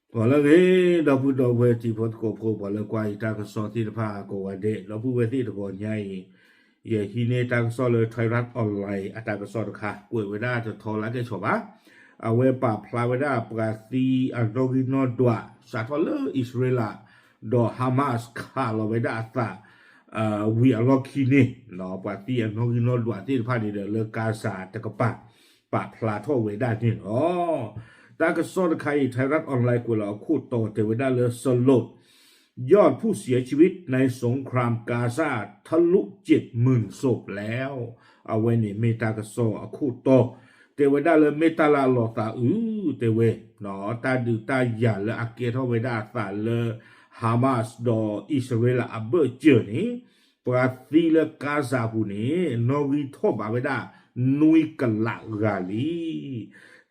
ဂီၤလၢအဂ့ၤ ဒီပုၢ်ဒီဝဲၢ်တံၤဖိသကိးဖိ ပှၤလၢကွၢ်အံၤတၢ်ကစီၣ်သ့ၣ်တဖၣ်ကိးဂၤဒဲး ဒီပုၢ်ဝဲၢ်သ့ၣ်တဂီၤညါအံၤ ယဟံးန့ၢ်တၢ်ကစီၣ်လၢ Thairath Online အတၢ်ကစီၣ်တခါ ကွဲးဝဲဒၣ်တထီလၢကဲဆီဘၣ်. အဝဲပာ်ဖျါဝဲဒၣ်ပှၤသံအနီၣ်ဂံၢ်နီၣ်ဒွး စးထီၣ်လၢအံၣ်စရ့လး ဒီး Hamas ခးလီၤဝဲဒၣ်အသး ဝံၤအလီၢ်ခံန့ၣ် ပှၤသံအနီၣ်ဂံၢ်နီၣ်ဒွးသ့ၣ်တဖၣ်န့ၣ်ဒီး လၢကါစၤတကပၤ ပာ်ဖျါထီၣ်ဝဲဒၣ်န့ၣ်လီၤ. တၢ်ကစီၣ်တခါအံၤ Thairath Online ကွဲးလီၤအခိၣ်တီတဲဝဲဒၣ်လၢ สลด ยอดผู้เสียชีวิตในสงครามกาซาทะลุเจ็ดหมื่นศพแล้ว အဝဲန့ၣ်မ့ၢ်တၢ်ကစီၣ်အခိၣ်တီ တဲဝဲဒၣ်လၢမ့ၢ်တၢ်လၢအလီၤသးအုး တဲဝဲ တၢ်ဒုးတၢ်ယၤလၢအကဲထီၣ်ဝဲဒၣ်အသးလၢ Hamas ဒီးအံၣ်စရ့လးအဘၢၣ်စၢၤန့ၣ် ပှၤသံလၢကါစၤအပူၤန့ၣ် နီၣ်ဂံၢ်ထီၣ်ဘးဝဲဒၣ် နွံကလးဂၤလံ.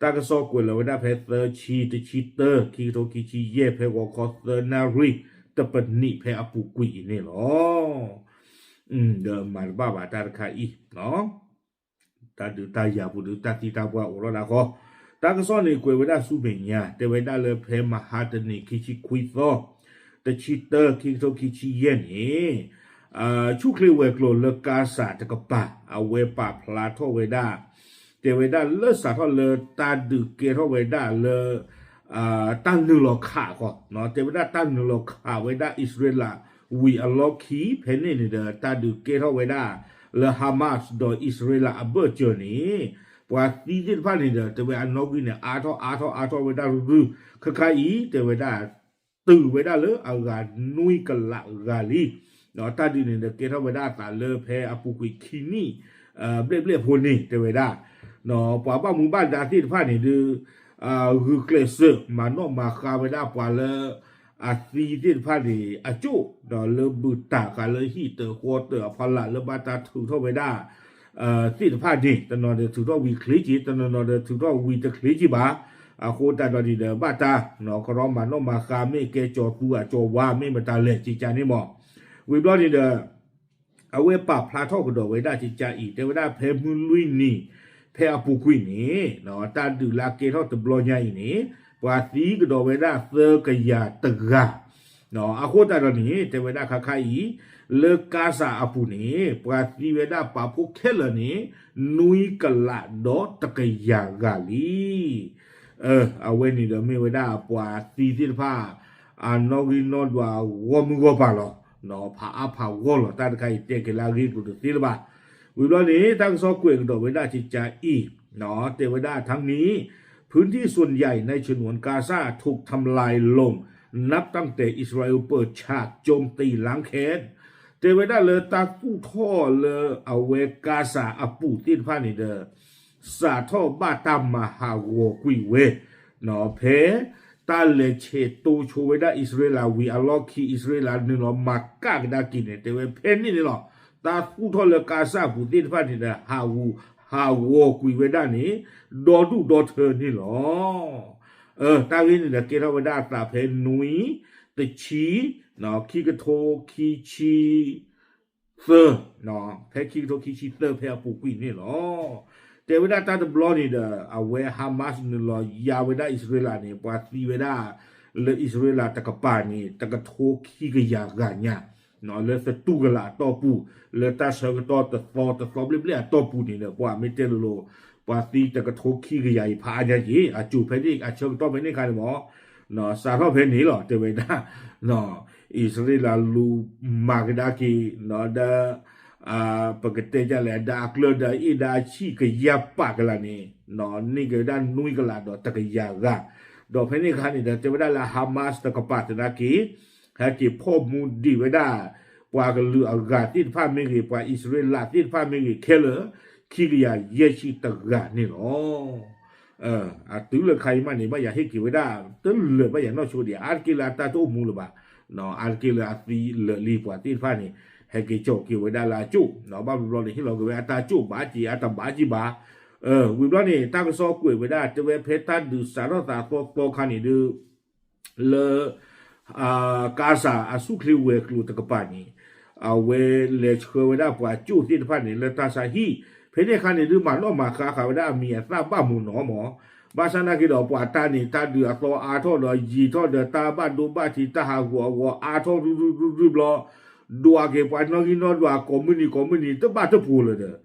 တၢ်ကစီၣ်ကွဲးလီၤဝဲဒၣ်ဖဲသၢဆံ တဆံတၢ ခံကထိခံဆံယဲၢ် ဖဲဂီၤခီသၢနၣ်ရံၣ် တပနံးဖဲအပူၤကွံာ်အံၤန့ၣ်လီၤ. ဒီးမၤတဘၣ်ဘၣ်တၢ်တခါအံၤ တၢ်ဒုးတၢ်ယၤပူၤဒီးတၢ်သံတၢ်ပှၢ်အိၣ်ထီၣ်ဒၣ်ဃီ, တၢ်ကစီၣ်န့ၣ်ကွဲးဝဲဒၣ်ဆူမဲာ်ညါ တဲဝဲဒၣ်လၢဖဲမဟါတနံၤ ခံဆံခွံသီ တဆံတၢ ခံကထိခံဆံယဲၢ်န့ၣ် ဆူၣ်ချ့ဝဲၤကျိၤလၢကါစၤတကပၤ အဝဲပာ်ဖျါထီၣ်ဝဲဒၣ် တဲဝဲဒၣ်လၢစးထီၣ်လၢတၢ်ဒုးကဲထီၣ်ဝဲဒၣ်လၢ တၢ်နုာ်လီၤခးဃီ, တဲဝဲဒၣ်တၢ်နုာ်လီၤခးဝဲဒၣ်အံၣ်စရ့လး ဝံၤအလီၢ်ခံဖဲန့ၣ်န့ၣ်ဒီး တၢ်ဒုးကဲထီၣ်ဝဲဒၣ်လၢ Hamas ဒီးအံၣ်စရ့လးအဘၢၣ်စၢၤန့ၣ် ပှၤသံသ့ၣ်တဖၣ်န့ၣ်ဒီး တဲဝဲအနီၣ်ဂံၢ်န့ၣ် အါထီၣ်အါထီၣ်အါထီၣ်ဝဲဒၣ်ရုၢ်ရုၢ် ခဲခါအံၤ တဲဝဲဒၣ် တုၤဝဲဒၣ်လၢအဂၤနွံကလးဂၤလံ. တၢ်ဒုးန့ၣ်ဒီးကဲထီၣ်ဝဲဒၣ်အသးလၢဖဲအပူၤကွံာ်ခံနံၣ် ဘျဲၣ်ဘျဲၣ်ဖိန့ၣ် တဲဝဲဒၣ် ပှၤဘၣ်မူဘၣ်ဒါသ့ၣ်တဖၣ်န့ၣ်ဒီး ဂုာ်ကျဲးစၢး မၤနီၣ်မၤဃါဝဲဒၣ်ပှၤလၢ အသံသ့ၣ်တဖၣ်န့ၣ် အကၠိၣ် ဒီးလၢဘုၣ်တၢ်ဃာ်လၢဟံၣ်တၢၤဃီတၢၤအဖီလာ်လၢဘၣ်တၢ်ထုးထီၣ်ဝဲဒၣ် သ့ၣ်တဖၣ်န့ၣ် တနီၤဒီးထုးထီၣ်ဝံၤချ့က့ၤ တနီၤနီၤဒီးထုးထီၣ်ဝံၤတချ့က့ၤဘၣ်. အဃိသတးဒီးန့ၣ်ဒီး ဘၣ်တၢ် ကရီမၤနီၣ်မၤဃါမ့ၢ်ကဲကၠီၤသူအကၠီၤဝါမ့ၢ်မတၤလဲၣ်ကကန့ၣ်မး. ဝံၤဘျီန့ၣ်ဒီး အဝဲပာ်ဖျါထီၣ်ကဒီးဝဲဒၣ်ကကအံၤ တဲဝဲဒၣ်ဖဲမုၢ်လွံၢ်နံၤ ဖဲအပူၤကွံာ်န့ၣ် တၢ်ဒုးလၢကဲထီၣ်တဘျီညါအံၤန့ၣ် ပှၤသံကဒီးဝဲဒၣ်သၢကယၤတဂၤ အဃိသတးဒီးန့ၣ် တဲဝဲဒၣ်ခါခါအံၤ လၢကါစၤအပူၤန့ၣ် ပှၤသံဝဲဒၣ်ပာ်ဖှိၣ်ခဲလၢာ်န့ၣ် နွံကလးဒီးတကယၤဂၤလံ. အဝဲန့ၣ်ဒီးမ့ၢ်ဝဲဒၣ်ပှၤသံသ့ၣ်တဖၣ် အနီၣ်ဂံၢ်နီၣ်ဒွးဂီၢ်မုၢ်ဂီၢ်ပၤလီၤ. ဖးအါဖးဂီၢ်လီၤ တၢ်တခါအံၤတဲက့ၤလၢအဂ့ၢ်ကျိၤတသ့လၢၤဘၣ်. ဝံၤဘျီန့ၣ် တၢ်ကစီၣ်ကွဲးကဒီးဝဲဒၣ်ကကအံၤ တဲဝဲဒၣ် ทั้งนี้ พื้นที่ส่วนใหญ่ในฉนวนกาซาถูกทำลายลง นับตั้งแต่อิสราเอลเปิดฉากโจมตีล้างแค้น တဲဝဲဒၣ်လၢတၢ်သူၣ်ထီၣ်လၢအဝဲကါစၤအပူၤသ့ၣ်တဖၣ်န့ၣ်ဒီး စးထီၣ်ဘၣ်တၢ်မၤဟးဂီၤကွံာ်ဝဲ ဖဲတၢ်လဲၤဆဲးတိဆိဝဲဒၣ်အံၣ်စရ့လးဝံၤအလီၢ်ခံ အံၣ်စရ့လးနုာ်လီၤမၤကၣ်ကဒါက့ၤန့ၣ် တဲဝဲဖဲန့ၣ်န့ၣ်လီၤ. တၢ်သူၣ်ထီၣ်လၢကါစၤပူၤသ့ၣ်တဖၣ်န့ၣ်ဒီး ဟးဂူာ်ဟးဂီၤကွံာ်ဝဲဒၣ်န့ၣ် ဒီဒူၣ်ဒီထၢန့ၣ်လီၤ. တၢ်ဂ့ၢ်န့ၣ်ဒီးကဲထီၣ်ဝဲဒၣ်အသးဖဲနွံ တဆံ ခံကထိခံဆံ သၢ ဖဲခံကထိခံဆံသၢဖဲအပူၤကွံာ်န့ၣ်လီၤ. တဲဝဲဒၣ်တၢ်တဘျီန့ၣ်ဒီး အဝဲ Hamas နုာ်လီၤယါဝဲဒၣ်အံၣ်စရ့လးန့ၣ် ပှၤသံဝဲဒၣ် လၢအံၣ်စရ့လးတကပၤန့ၣ် တကထိခံကယၤဂၤညါ လၢသတူၢ်ကလာ်အတီၢ်ပူၤ လၢတၢ်ဆၢကတီၢ်တသီတသီဘျဲၣ်ဘျဲၣ်အတီၢ်ပူၤန့ၣ်ဒီး ပှၤမ့ၢ်တဲလိၤလိၤ ပှၤသံတကထိခံကယၤအံၤဖးအါညါက့ၤ အစိၤဖဲန့ၣ် အဆၢကတီၢ်ဖဲန့ၣ်အခါန့ၣ်မး စးထီၣ်ဖဲန့ၣ်လီၤ တဲဝဲဒၣ် အံၣ်စရ့လးလူၤမၤကဒါက့ၤ ဒီး ပကတဲဒ်လဲၣ် ဒီးအကျၢၤဒီးအ့ၣ်ဒီးအဆံၣ်ကယၤပာ်ကလာ်န့ၣ် န့ၢ်က့ၤဝဲဒၣ်နွံကလးဒီးတကယၤဂၤ ဒီးဖဲန့ၣ်အခါန့ၣ်ဒီး တဲဝဲဒၣ်လၢ Hamas တကပၤသနာ်က့ ဟဲက့ၤဖီၣ်မူဒံးဝဲဒၣ် ပှၤကလုာ်အဂၤသ့ၣ်တဖၣ်မ့ၢ်ဂ့ၤ ပှၤအံၣ်စရ့လးသ့ၣ်တဖၣ်မ့ၢ်ဂ့ၤ ခဲလၢာ် ခံကယၤယဲၢ်ဆံတဂၤန့ၣ်လီၤ. အတုၤလၢခါအံၤမးန့ၣ် ဘၣ်ယၤဟ့ၣ်က့ၤဝဲဒၣ် တလၢာ်ဘၣ်ယၤနီၢ်ဆိဒံး အါတက့ၢ်လၢအတၢ်တအိၣ်မူလၢၤဘၣ် အါတက့ၢ်လၢအသံလၢာ်လံပှၤသ့ၣ်တဖၣ်န့ၣ် ဟဲက့ၤကၠီၤက့ၤဝဲဒၣ်လၢအကၠိၣ် ဘၣ်ဘျီဘျီန့ၣ် ဟ့ၣ်လီၤက့ၤဝဲအတၢ်ကၠိၣ်ဘၣ်က့ၤ အတဘၣ်က့ၤဘၣ် ဝံၤဘျီန့ၣ် တၢ်ကစီၣ်ကွဲးဝဲဒၣ် တဲဝဲဖဲတၢ်ဒုးစးထီၣ်သးသီသီခါန့ၣ်ဒီး လၢ ကါစၤအဆူၣ်ချ့ဝဲၤကျိၤတကပၤန့ၣ် အဝဲလဲၤဆှၢဝဲဒၣ်ပှၤကၠိၣ်သ့ၣ်တဖၣ်န့ၣ် လၢတၢ်ဆါဟံၣ် ဖဲန့ၣ်အခါန့ၣ်ဒုး မၤနီၣ်မၤဃါဃာ်ဝဲဒၣ်အမံၤအသၣ်ဘၣ်မုာ်နီၤမး ဘၣ်ဆၣ်နာ်က့ဒီး ပှၤတၢ်န့ၣ် တၢ်ဒုးအသီအါထီၣ်ဒီး ယံာ်ထီၣ်ဒီး တၢ်ဘၣ်ဒိဘၣ်ထံး တၢ်ဟးဂူာ်အဂီၤအါထီၣ်ရုၢ်ရုၢ်ရုၢ်ရုၢ်ဘျီ, ဒွးက့ၤပှၤနီၣ်ဂံၢ်နီၣ်ဒွး ကိးမုၢ်နံၤကိးမုၢ်နံၤ တဘၣ်တပူၤလၢၤဒီး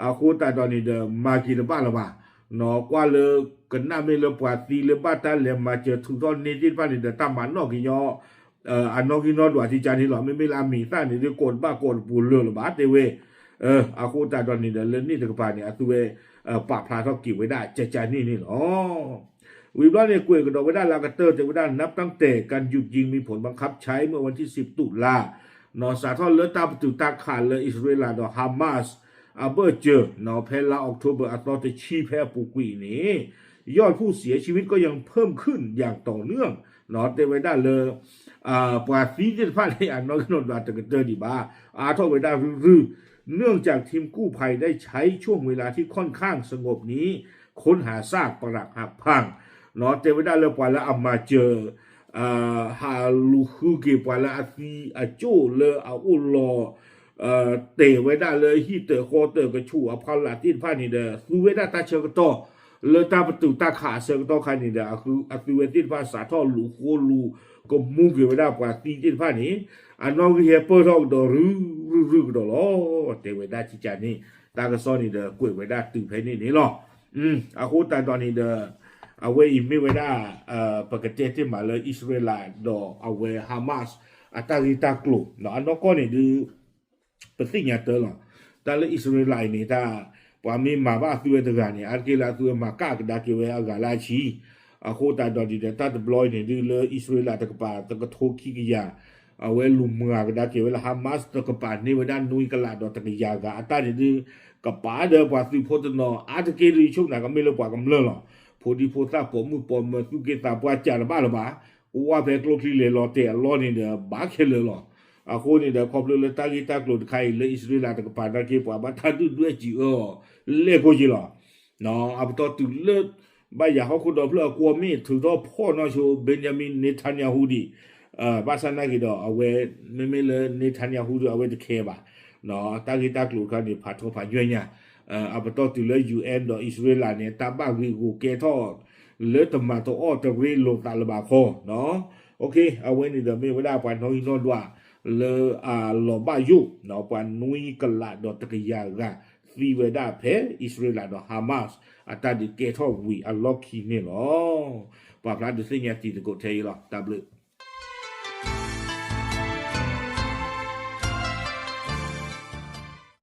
အဃိသတးဒီးန့ၣ်ဒီး မၤက့ၤတဘၣ်လၢၤဘၣ်. ကွၢ်လၢကနၣ်မ့ၢ်လၢပှၤသံလၢဘၣ်တၢ်လဲၤမၤစၢၤထုးထီၣ်န့ၢ်သ့ၣ်တဖၣ်န့ၣ်ဒီး တၢ်မၤနီၣ်က့ၤညီ အနီၣ်ဂံၢ်နီၣ်ဒွးတကးန့ၣ်လီၤ. မ့မ့ၢ်လၢအမံၤသၣ်န့ၣ်ဒ်ကိးတဘၣ်ကိးတပူၤလၢၤလၢၤဘၣ် တဲဝဲ. အဃိသတးဒီးန့ၣ်ဒီး လၢန့ၣ်တကပၤန့ၣ် အသုဝဲ ပာ်ဖျါထီၣ်က့ၤဝဲဒၣ်ကကန့ၣ်န့ၣ်လီၤ. ဝံၤဘျီန့ၣ် ကွဲးကဒီးဝဲဒၣ်လၢအကတၢၢ် တဲဝဲဒၣ် นับตั้งแต่การหยุดยิงมีผลบังคับใช้เมื่อวันที่สิบ ตุลา စးထီၣ်လၢတၢ်ပတုာ်တၢ်ခးလၢ อิสราเอล ဒီး ฮามาส အဘၢၣ်စၢၤ ဖဲလါ October အသီတဆံဖဲအပူၤကွံာ်အံၤန့ၣ် ยอดผู้เสียชีวิตก็ยังเพิ่มขึ้นอย่างต่อเนื่อง တဲဝဲဒၣ်လၢ ပှၤသံသ့ၣ်တဖၣ်န့ၣ် အနီၣ်ဂံၢ်နီၣ်ဒွးတကတၢၢ်ဒံးဘၣ်, အါထီၣ်ဝဲဒၣ်ရုၢ်ရုၢ်, เนื่องจากทีมกู้ภัยได้ใช้ช่วงเวลาที่ค่อนข้างสงบนี้ ค้นหาซากปรักหักพัง တဲဝဲဒၣ်လၢပှၤလၢအမၤစၢၤ ဟးလူၤဃုက့ၤပှၤလၢအသံအကၠိၣ်လၢအအိၣ်လီၤ တဲာ်ဝဲဒၣ်လၢဟံၣ်တၢၤဃီတၢၤ ကဆူးအဖီလာ်သ့ၣ်တဖၣ်န့ၣ်ဒီး သူဝဲဒၣ်တၢ်ဆၢကတီၢ် လၢတၢ်ပတုာ်တၢ်ခးအဆၢကတီၢ်ခါန့ၣ်ဒီး အသုဝဲသ့ၣ်တဖၣ်စးထီၣ်လူၤဃိလူၤ ကမူက့ၤဝဲဒၣ်ပှၤသံသ့ၣ်တဖၣ်န့ၣ် အနီၣ်ဂံၢ်ဟဲပၢၢ်ထီၣ်ကဒီးရုၢ်ရုၢ်ရုၢ်ကဒီးလီၤ. တဲဝဲဒၣ်ကကန့ၣ် တၢ်ကစီၣ်န့ၣ်ဒီး ကွဲးဝဲဒၣ်တုၤဖဲန့ၣ်န့ၣ်လီၤ. အဃိသတးဒီးန့ၣ်ဒီး အဝဲအံၤမ့ၢ်ဝဲဒၣ် ပကတဲတ့ၢ်မးလၢ อิสราเอล ဒီးအဝဲ ฮามาส အတၢ်ဂ့ၢ်တၢ်ကျိၤ အနီၢ်ကီၢ်န့ၣ်ဒုး ပသ့ၣ်ညါတၢ်လီၤ. တၢ်လၢ อิสราเอล အံၤန့ၣ် တၢ် ပှၤမ့ၢ်မၤဘၣ်အသုဝဲတဂၤန့ၣ် အါတက့ၢ်လၢအသုဝဲမၤကၣ်ကဒါက့ၤဝဲအဂၤလၢအဆံ. အဃိသတးဒီးန့ၣ်ဒီး တၢ်တဘျီအံၤန့ၣ်ဒုးလၢ อิสราเอล တကပၤ တကထိခံကယၤ အဝဲလူၤမၤကဒါက့ၤဝဲလၢ ฮามาส တကပၤန့ၢ်ဝဲဒၣ်နွံကလးဒီးတကယၤဂၤ အတၢ်န့ၣ်ဒုး ကပၤဒီးပှၤသုးဖိတနီၤ အါတက့ၢ်ဒုးဆိကမိၣ်ကမ့ၢ်လၢပှၤကမျၢၢ်လီၤ. ဖိဒံဖိသၣ်ပိာ်မုၣ်ပိာ်မၢၤ သူၣ်က့သးပှၢ် ကးတဘၣ်လၢၤဘၣ်. ကဝၢ်ဖဲကျိချံလဲၤလီၤတဲာ်အလီၢ်န့ၣ်ဒီး ဘၣ်ခဲလၢာ်လီၤ. အဃိန့ၣ်ဒီး ခီဖျိလၢတၢ်ဂ့ၢ်တၢ်ကျိၤတခါအံၤ လၢ อิสราเอล တကပၤနာ်က့ ပှၤဘၣ်တၢ်ဒုၣ်ဒွဲၣ်စံးအၢအီၤ လဲၢ်ကိၢ်က့ၤလီၤ. အပတီၢ်တုၤလၢ ဘၣ်ယၤဟီၣ်ခိၣ်ဒီဖျၢၣ်အကွီၢ်မ့ၢ်ထုးထီၣ်ဖီၣ်နီၣ်ဆိ Benjamin Netanyahu ဒံး, ဘၣ်ဆၣ်နာ်က့ဒီး အဝဲ မ့မ့ၢ်လၢ Netanyahu ဒီး အဝဲတခဲဘၣ်. တၢ်ဂ့ၢ်တၢ်ကျိၤတခါန့ၣ် ဖးထီဖးညါညါ, အပတီၢ်တုၤလၢ ယူၣ်အဲၣ် ဒီး อิสราเอล န့ၣ် တၢ်ဘၣ်ဂ့ၢ်ဂီၤကဲထီၣ် လၢတမၤတအီၣ်တရ့လိာ်သးလၢၤဘၣ်ခီ, အဝဲန့ၣ်ဒီးမ့ၢ်ဝဲဒၣ်ပှၤနီၣ်ဂံၢ်နီၣ်ဒွး လၢအလီၤဘၣ်ယိၣ် ပှၤနွံကလးဒီးတကယၤဂၤ သံဝဲဒၣ်ဖဲ อิสราเอล ဒီး ฮามาส အတၢ်ဒုးကဲထီၣ်ဝံၤအလီၢ်ခံန့ၣ်လီၤ. ပာ်ဖျါဒုးသ့ၣ်ညါတံၤသကိးထဲအံၤလီၤ. တၢ်ဘျုး